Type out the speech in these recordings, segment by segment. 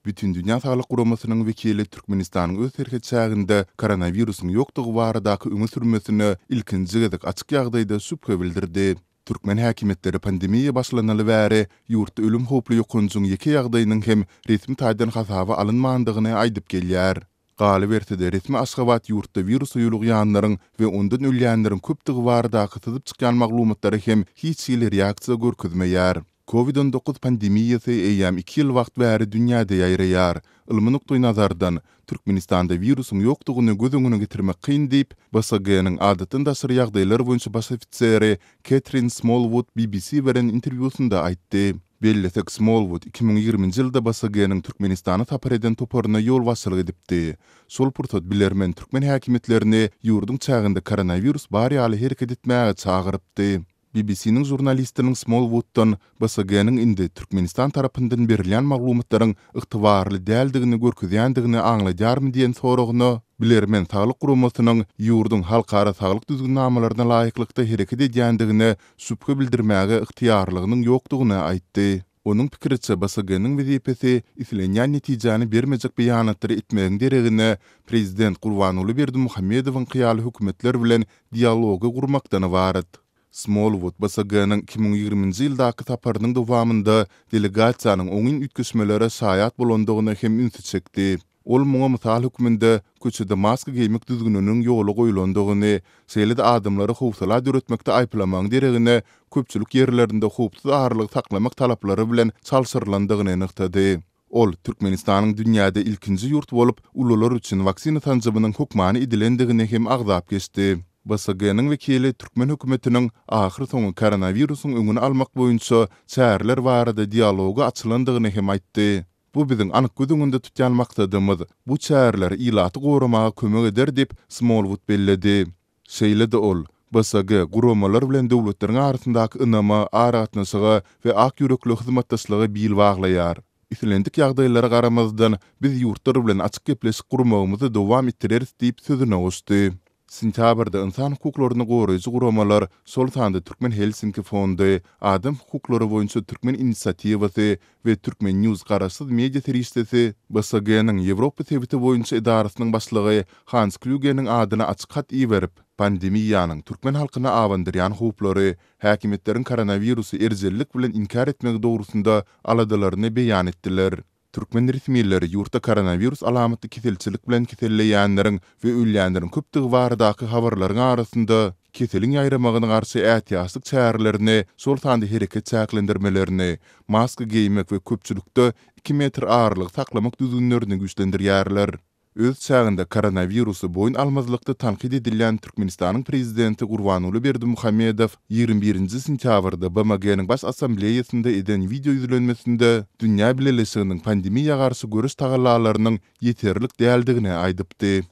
Bütindünýä Saglyk Guramasynyň wekili Türkmenistanyň öz serhet çäginde koronawirusyň ýokdugy baradaky öňe sürmesine ilkinji gezek açyk ýagdaýda şübhe bildirdi. Türkmen häkimiýetleri pandemiýa başlanaly bäri ýurtda ölüm howply ýokanjyň ýeke ýagdaýynyň hem resmi taýdan hasaba alynmandygyny aýdyp gelýär. Galyberse-de, resmi Aşgabat ýurtda wirusa ýolugýanlaryň we ondan ölýänleriň köpdügi baradaky syzyp çykýan maglumatlara hem hiç hili reaksiýa görkezmeýär. Covid 19 pandemiýasy eýýäm iki ýyl wagt bäri dünýäde ýaýraýar. Ylmy nukdaýnazardan, Türkmenistanda wirusyň ýokdugyny göz öňüne getirmek kyn diýip, BSG-niň adatdan daşary ýagdaýlar boýunça baş ofiseri Ketrin Smolwud BBC beren interwýusynda aýtdy. Bellesek, Smolwud 2020-nji ýylda BSG-niň Türkmenistana sapar eden toparyna ýolbaşçylyk edipdi. Şol pursat bilermen türkmen häkimiýetlerini ýurduň çäginde koronawirus bar ýaly hereket etmäge çagyrypdy. BBC-niň žurnalistiniň Smolwuddan BSG-niň indi Türkmenistan tarapyndan berilýän maglumatlaryň ygtybarly däldigini görkezýändigini aňladýarmy diýen soragyna, bilermen saglyk guramasynyň ýurduň halkara saglyk düzgünnamalaryna laýyklykda hereket edýändigine şübhe bildirmäge ygtyýarlygynyň ýokdugyny aýtdy. Onuň pikiriçe, BSG-niň wezipesi islenýän netijäni bermejek beýanatlary etmegiň deregine, prezident Gurbanguly Berdimuhamedowyňky ýaly hökümetler bilen dialogy gurmakdan ybarat. Smolwud BSG-niň 2020-nji ýyldaky saparynyň dowamynda delegasiýanyň oňyn üýtgeşmelere şaýat bolandygyna hem ünsi çekdi. Ol muňa mysal hökmünde köçede maska geýmek düzgüniniň ýola goýlandygyny, şeýle-de adamlary howsala döretmekde aýyplamagyň deregine köpçülik ýerlerinde howpsuz aralygy saklamak talaplary bilen çalşyrylandygyny nygtady. Ol Türkmenistanyň dünýäde ilkinji ýurt bolup, ulular üçin waksina sanjymynyň hökmany edilendigini hem agzap geçdi. BSG-niň wekili türkmen hökümetiniň ahyrsoňy koronawirusyň öňüni almak boýunça çäreler barada dialoga açylandygyny hem aýtdy. Bu biziň anyk göz öňünde tutýan maksadymyz. Bu çäreler ilaty goramaga kömek eder diýip, Smolwud belledi. Şeýle-de ol, BSG guramalar bilen döwletleriň arasyndaky ynama, aragatnaşyga we ak ýürekli hyzmatdaşlyga bil baglaýar. Islendik ýagdaýlara garamazdan, biz ýurtlar bilen açyk gepleşik gurmagymyzy dowam etdireris diýip sözüne goşdy. Sentýabrda ynsan hukuklaryny goraýjy guramalar, şol sanda Türkmen Helsinki fondy, Adam hukuklary boýunça Türkmen inisiatiwasy we Turkmen News garaşsyz media serişdesi BSG-niň Ýewropa sebiti boýunça edarasynyň başlygy Hans Klýugeniň adyna açyk hat iberip, pandemiýanyň türkmen halkyna abandyrýan howplary, häkimiýetleriň koronawirusy erjellik bilen inkär etmegi dogrusynda aladalaryny beýan etdiler. Türkmen resmileri ýurtda koronawirus alamatly keselçilik bilen keselleýänleriň we ölýänleriň köpdügi baradaky habarlaryň arasynda, keseliň ýaýramagyna garşy ätiýaçlyk çärelerini, şol sanda hereket çäklendirmelerini, maska geýmek we köpçülikde iki metr aralygy saklamak düzgünlerini güýçlendirýärler. Öz çäginde koronawirusy boýun almazlykda tankyt edilýän Türkmenistanyň prezidenti Gurbanguly Berdimuhamedow 21-nji sentýabrda BMG-niň Baş Assambleýasynda eden wideo ýüzlenmesinde dünýä bileleşiginiň pandemiýa garşy göreş tagallalarynyň ýeterlik däldigini aýdypdy.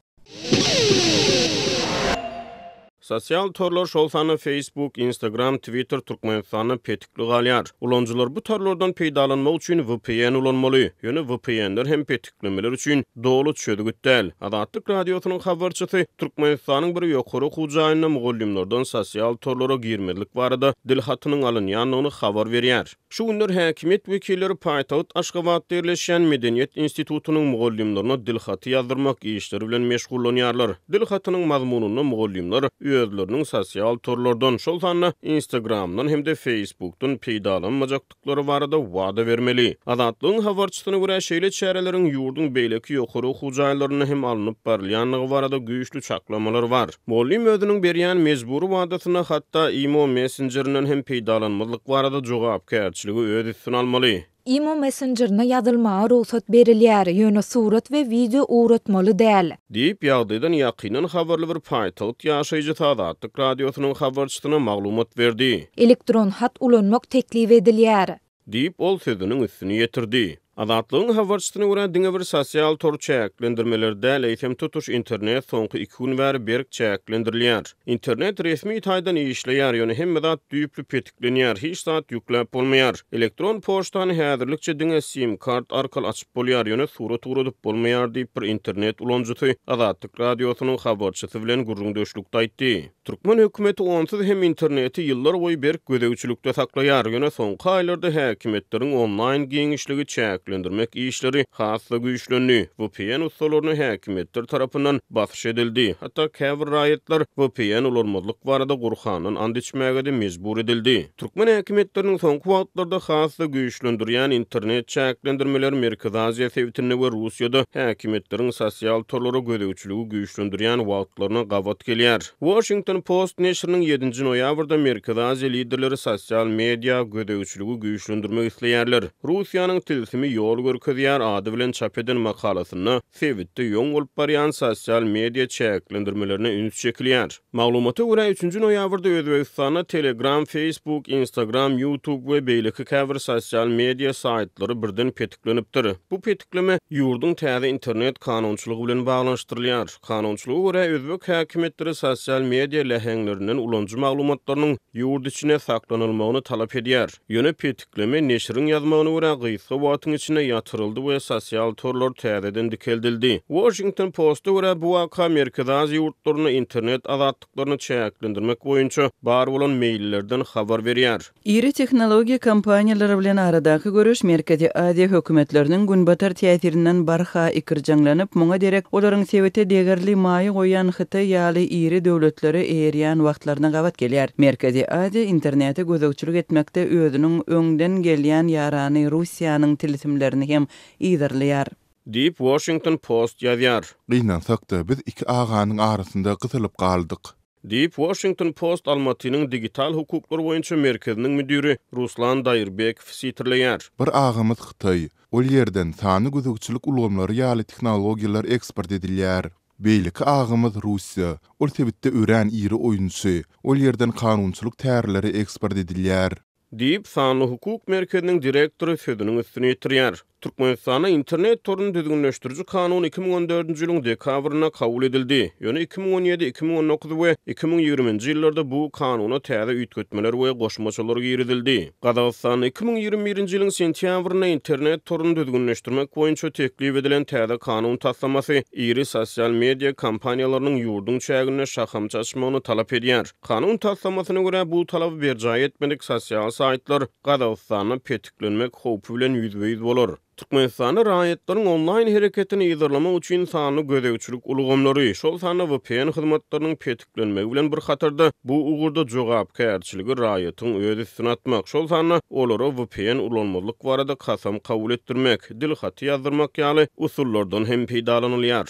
Sosial torlar, şol sanda Facebook, Instagram, Twitter Türkmenistanda petikli galýar. Ulanyjylar bu torlardan peýdalanmak üçin vpn ulanmaly. Ýöne VPN-ler hem petiklemeler üçin doly çözgüt däl. Azatlyk Radiosynyň habarçysy Türkmenistanyň bir ýokary okuw jaýynda mugallymlardan sosial torlara girmezlik barada dil hatynyň alynýandygyny habar berýär. Şu günler häkimiýet wekilleri paýtagt Aşgabatda ýerleşýän Medeniýet institutynyň mugallymlaryna dil haty ýazdyrmak işleri bilen meşgullanýarlar. Dil hatynyň mazmunynda mugallymlar özleriniň sosial torlardan, şol sanda Instagramdan hem-de Facebookdan peýdalanmajakdyklary barada wada bermeli. Azatlygyň habarçysyna görä, şeýle çäreleriň ýurduň beýleki ýokary okuw jaýlarynda hem alnyp barylýandygy barada güýçli çaklamalar bar. Mugallym özüniň berýän mejbury wadasynda hatda imo messenjerinden hem peýdalanmazlyk barada jogapkärçiligi öz üstüne almaly. Imo messenjerine ýazylmaga rugsat berilýär, ýöne surat we wideo ugratmaly däl. Diýip, ýagdaýdan ýakyndan habarly bir paýtagt ýaşaýjysy Azatlyk Radiosynyň habarçysyna maglumat berdi. Elektron hat ulanmak teklip edilýär. Diýip, ol sözüniň üstüni ýetirdi. Azatlygyň habarçysyna görä, diňe bir sosial tor çäklendirmeleri däl, eýsem tutuş internet soňky iki gün bäri berk çäklendirilýär. Internet resmi taýdan işleýär, ýöne hemme zat düýpli petiklenýär, hiç zat ýükläp bolmaýar. Elektron poçtany häzirlikçe diňe sim-kart arkaly açyp bolýar, ýöne surat ugradyp bolmaýar diýip, bir internet ulanyjysy Azatlyk Radiosynyň habarçysy bilen gürrüňdeşlikde aýtdy. Türkmen hökümeti onsuz hem interneti ýyllar boýy berk gözegçilikde saklaýar, ýöne soňky aýlarda häkimiýetleriň onlaýn giňişligi çäklendirildi. çäklendirmek işleri has-da güýçlendi. Vpn ussalaryna häkimiýetler tarapyndan basyş edildi. Hatda käbir raýatlar vpn ulanmazlyk barada Gurhandan ant içmäge-de mejbur edildi. Türkmen häkimiýetleriniň soňky wagtlarda has-da güýçlendirýän internet çäklendirmeleri Merkezi Aziýa sebitinde we Russiýada häkimiýetleriň sosial torlara gözegçiligi güýçlendirýän wagtlaryna gabat gelýär. Washington Post neşiriniň ýedinji noýabrda Merkezi Aziýa liderleri sosial media gözegçiligi güýçlendirmek isleýärler. Russiýanyň tilsimi ýol görkezýär ady bilen çap eden makalasynda sebitde ýoň bolup barýan sosial media çäklendirmelerine üns çekilýär. Maglumata görä, üçünji noýabrda Özbegistanda Telegram, Facebook, Instagram, YouTube we beýleki käbir sosial media saýtlary birden petiklenipdir. Bu petikleme ýurduň täze internet kanunçylygy bilen baglanyşdyrylýar. Kanunçylyga görä, özbek häkimiýetleri sosial media läheňlerinden ulanyjy maglumatlarynyň ýurt içinde saklanylmagyny talap edýär. Ýöne petikleme, neşiriň ýazmagyna görä, gysga wagtyň içinde ýatyryldy we sosial torlar täzeden dikeldildi. Washington Post-a görä, bu waka Merkezi Aziýa ýurtlarynda internet azatlyklaryny çäklendirmek boýunça bar bolan meýillerden habar berýär. Iri tehnologiýa kompaniýalary bilen aradaky göreş Merkezi Aziýa hökümetleriniň Günbatar täsirinden barha ikirjeňlenip, muňa derek olaryň sebite degerli maýa goýýan Hytaý ýaly iri döwletlere eýerýän wagtlaryna gabat gelýär. Merkezi Aziýa internete gözegçilik etmekde özüniň öňden gelýän ýarany Russiýanyň tilsimlerini hem yzarlaýar. Diýip, Washington Post ýazýar. Gynansak-da, biz iki aganyň arasynda gysylyp galdyk. Diýip, Washington Post Almatynyň digital hukuklar boýunça merkeziniň müdiri Ruslan Daýyrbekow sitirleýär. Bir agamyz Hytaý. Ol ýerden sanly gözegçilik ulgamlary ýaly tehnologiýalar eksport edilýär. Beýleki agamyz Russiýa. Ol sebitde örän iri oýunçy. Ol ýerden kanunçylyk tärleri eksport edilýär. Diýip, Sanly hukuk merkeziniň direktory sözüniň üstüni ýetirýär. Türkmenistanda internet toruny düzgünleşdiriji kanun 2014-nji ýylyň dekabrynda kabul edildi. Ýöne 2017, 2019 we 2020-nji ýyllarda bu kanuna täze üýtgetmeler we goşmaçalar girizildi. Gazagystanda 2021-nji ýylyň sentýabrynda internet toruny düzgünleşdirmek boýunça teklip edilen täze kanun taslamasy iri sosial media kompaniýalarynyň ýurduň çäginde şahamça açmagyny talap edýär. Kanun taslamasyna görä, bu talaby berjaý etmedik sosial saýtlar Gazagystanda petiklenmek howpy bilen ýüzbe-ýüz bolar. Türkmenistanda raýatlaryň onlaýn hereketini yzarlamak üçin sanly gözegçilik ulgamlary, şol sanda vpn hyzmatlarynyň petiklenmegi bilen bir hatarda, bu ugurda jogapkärçiligi raýatyň öz üstüne atmak, şol sanda olara vpn ulanmazlyk barada kasam kabul etdirmek, dil haty ýazdyrmak ýaly usullardan hem peýdalanylýar.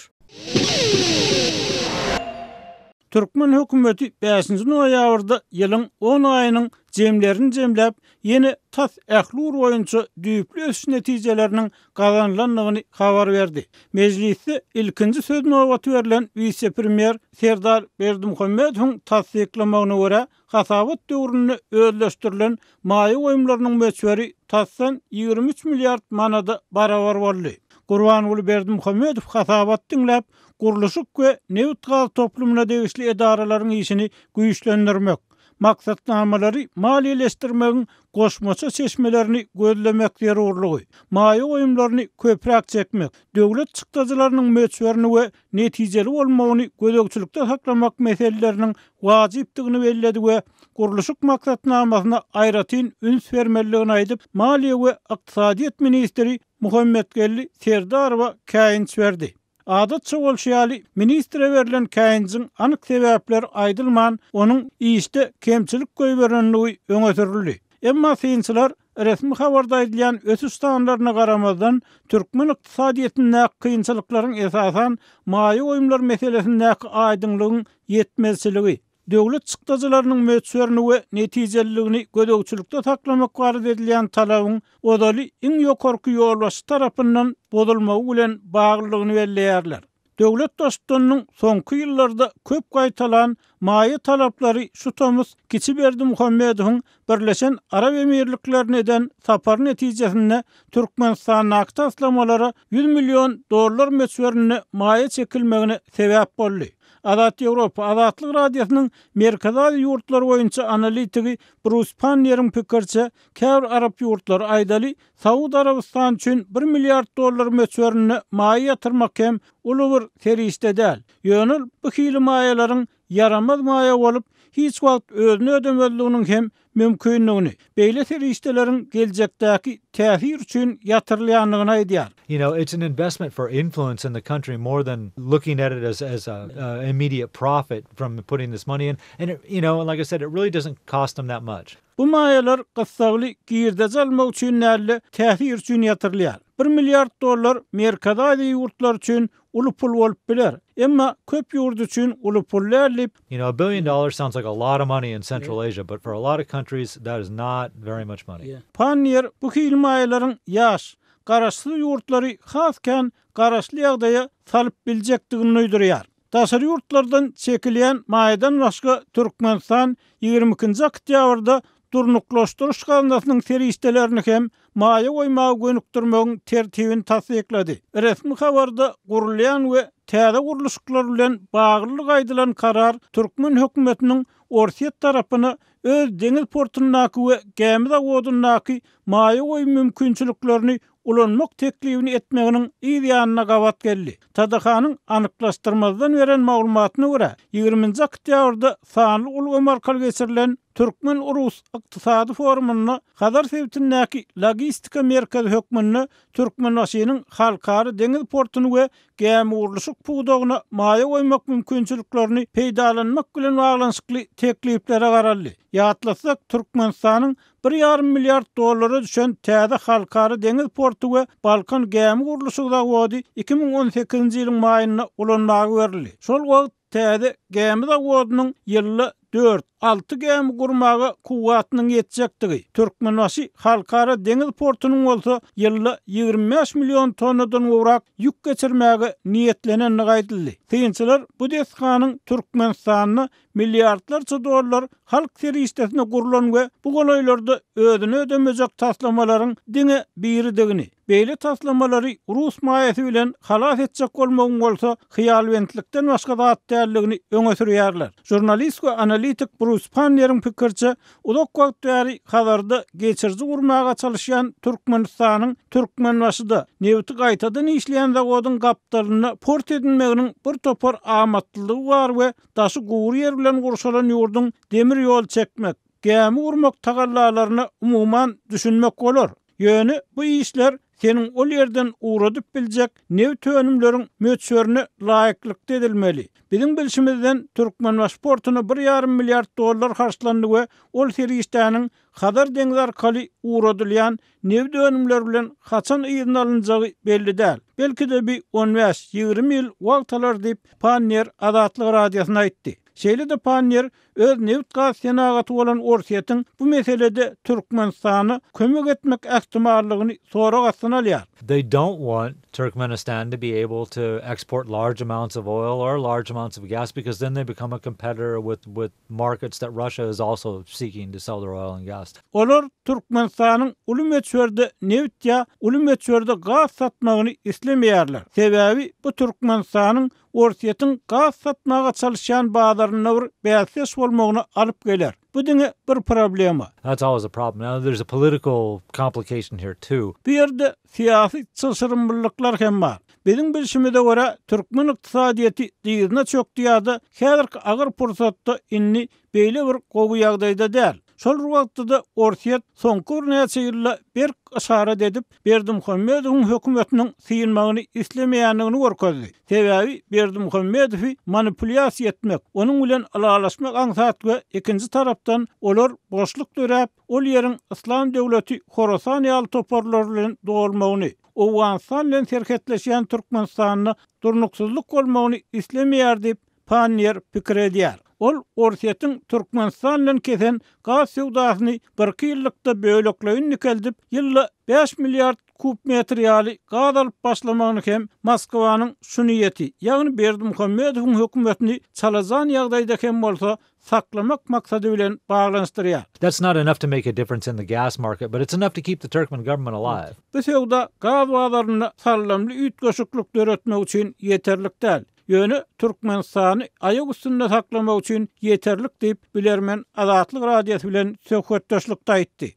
Türkmen hökümeti bäşinji noýabrda ýylyň on aýynyň jemlerini jemläp, ýene tas ähli ugur boýunça düýpli ösüş netijeleriniň gazanylandygyny habar berdi. Mejlisde ilkinji söz nobaty berlen wise-premýer Serdar Berdimuhamedowyň tassyklamagyna görä, hasabat döwründe özleşdirilen maýa goýumlarynyň möçberi tasdan 23 milliard manada barabar boldy. Gurbanguly Berdimuhamedow hasabaty diňläp, gurluşyk we nebit-gaz toplumyna degişli edaralaryň işini güýçlendirmek, maksatnamalary maliýeleşdirmegiň goşmaça çeşmelerini gözlemek zerurlygy, maýa goýumlaryny köpräk çekmek, döwlet çykdajylarynyň möçberini we netijeli bolmagyny gözegçilikde saklamak meseleleriniň wajypdygyny belledi we gurluşyk maksatnamasyna aýratyn üns bermelidigini aýdyp, maliýe we ykdysadyýet ministri Muhammetgeldi Serdarowa käýinç berdi. Adatça bolşy ýaly, ministre berlen käýinjiň anyk sebäpleri aýdylman, onuň işde kemçilik goýberenligi öňe sürüldi. Emma synçylar resmi habarda aýdylýan ösüş sanlaryna garamazdan, türkmen ykdysadyýetindäki kynçylyklaryň esasan maýa goýumlar meselesindäki aýdyňlygyň ýetmezçiligi, Döwlet çykdajylarynyň möçberini we netijeliligini gözegçilikde saklamak barada edilýän talabyň ozaly iň ýokarky ýolbaşçy tarapyndan bozulmagy bilen baglydygyny belleýärler. Döwlet Baştutanynyň soňky ýyllarda köp gaýtalan maýa talaplary şu tomus kiçi Berdimuhamedowyň Birleşen Arap Emirliklerine eden sapary netijesinde Türkmenistandaky taslamalara ýüz million dollar möçberinde maýa çekilmegine sebäp boldy. Azat Ýewropa, Azatlyk Radiosynyň Merkezi Aziýa ýurtlary boýunça analitigi Brus Panneriň pikiriçe, käbir arap ýurtlary, aýdaly, Saud Arabystany üçin bir milliard dollar möçberinde maýa ýatyrmak hem uly bir serişde däl. Ýöne ol bu hili maýalaryň ýaramaz maýa bolup, hiç wagt özüni ödemezliginiň hem mümkindigini, beýle serişdeleriň geljekdäki täsir üçin ýatyrylýandygyny aýdýar. You know, it's an investment for influence in the country more than looking at it as as a immediate profit from putting this money in. And it, you know, and like I said, it really doesn't cost them that much. Bu maýalar gyssagly girdeji almak üçin däl-de, täsir üçin ýatyrylýar. Bir milliard dollar Merkezi Aziýa ýurtlary üçin uly pul bolup biler, emma köp ýurt üçin uly pul däl diýip, You know, a billion dollars sounds like a lot of money in Central Asia, but for a lot of countries that is not very much money. Panniýer bu hili maýalaryň ýaş, garaşsyz ýurtlary has kän garaşly ýagdaýa salyp biljekdigini duýdurýar. Daşary ýurtlardan çekilýän maýadan başga Türkmenistan 22-nji oktýabrda Durnuklaşdyryş gaznasynyň serişdelerini hem maýa goýmaga gönükdirmegiň tertibini tassyklady. Resmi habarda gurulýan we täze gurluşyklar bilen baglylyk aýdylan karar türkmen hökümetiniň Orsýet tarapyna öz deňiz portundaky we gämi zawodyndaky maýa goýum mümkinçiliklerini ulanmak teklibini etmeginiň yz ýanyna gabat geldi. TDH-nyň anyklaşdyrmazdan beren maglumatyna görä, ýigriminji oktýabrda sanly ulgam arkaly geçirilen Türkmen-rus ykdysady forumynda Hazar sebitindäki logistika merkezi hökmünde Türkmenbaşynyň halkara deňiz portuny we gämigurluşyk pudagyna maýa goýmak mümkinçiliklerini peýdalanmak bilen baglanyşykly tekliplere garaldy. Ýatlatsak, Türkmenistanyň bir ýarym milliard dollara düşen täze halkara deňiz porty we Balkan gämi gurluşyk zawody 2018-nji ýylyň maýynda ulanmaga berildi. Şol wagt täze gämi zawodynyň ýylda dört, alty gämi gurmaga kuwwatynyň ýetjekdigi, Türkmenbaşy halkara deňiz portunyň bolsa ýylda 25 million tonnadan gowrak ýük geçirmäge niýetlenendigi aýdyldy. Synçylar bu desganyň Türkmenistanda milliardlarça dollar halk serişdesine gurlan we bu golaýlarda özüni ödemejek taslamalaryň diňe biridigini, beýle taslamalary rus maýasy bilen halas etjek bolmagyň bolsa hyýalbentlikden başga zat däldigini öňe sürýärler. Žurnalist we analitik Brus Panneriň pikiriçe, uzak wagt bäri Hazarda geçiriji gurmaga çalyşýan Türkmenistanyň Türkmenbaşyda nebiti gaýtadan işleýän zawodyň gapdalynda port edinmeginiň bir topar amatlylygy bar we Daşy gury ýer bilen gurşalan ýurduň demir ýol çekmek, gämi gurmak tagallalaryna umuman düşünmek bolar. Ýöne bu işler seniň ol ýerden ugradyp biljek nebit önümleriň möçberine laýyklykda edilmeli. Biziň bilşimizden Türkmenbaşy portuna bir ýarym milliard dollar harçlandy we ol serişdäniň Hazar deňzi arkaly ugradylýan nebit önümleri bilen haçan yzyna alynjagy belli däl. Belki-de bi on bäş, 20 ýyl wagt alar diýip, Panniýer Azatlyk Radiosyna aýtdy. Şeýle-de Panniýer öz nebit-gaz senagaty bolan Orsýetiň bu meselede Türkmenistana kömek etmek ähtimallygyny sorag astyna alýar. They don't want Turkmenistan to be able to export large amounts of oil or large amounts of gas because then they become a competitor with with markets that Russia is also seeking to sell their oil and gas. Olar Türkmenistanyň uly möçberde nebit ýa uly möçberde gaz satmagyny islemeýärler. Sebäbi bu Türkmenistanyň Orsýetiň gaz satmaga çalyşýan bazarynda bir bäsdeş bolmagyna alyp geler. Bu diňe bir problema. That's always a problem. Now there's a political complication here too. Bu ýerde syýasy çylşyrymlylyklar hem bar. Biziň bilşimize görä, türkmen ykdysadyýeti dyzyna çökdi ýa-da häzirki agyr pursatda indi beýle bir gowy ýagdaýda däl. Şol bir wagtda-da Orsýet soňky birnäçe ýylda berk yşarat edip, Berdimuhamedowyň hökümetiniň synmagyny islemeýändigini görkezdi. Sebäbi Berdimuhamedowy manipulýasiýa etmek, onuň bilen ylalaşmak aňsat we ikinji tarapdan olar boşluk döräp, ol ýeriň Yslam döwleti Horasan ýaly toparlar bilen dolmagyny, Owganystan bilen serhetleşýän Türkmenistanda durnuksyzlyk bolmagyny islemeýär diýip, Panniýer pikir edýär. Ol Orsýetiň Türkmenistan bilen kesen gaz söwdasyny birki ýyllykda bölekleýin dikeldip, ýylda bäş milliard kub metr ýaly gaz alyp başlamagyny hem Moskwanyň şu niýeti, ýagny Berdimuhamedowyň hökümetini çalajan ýagdaýda hem bolsa saklamak maksady bilen baglanyşdyrýar. That's not enough to make a difference in the gas market, but it's enough to keep the Turkmen government alive. Bu söwda gaz bazarynda saldamly üýtgeşiklik döretmek üçin ýeterlik däl. Ýöne Türkmenistany aýak üstünde saklamak üçin ýeterlik diýip, bilermen Azatlyk Radiosy bilen söhbetdeşlikde aýtdy.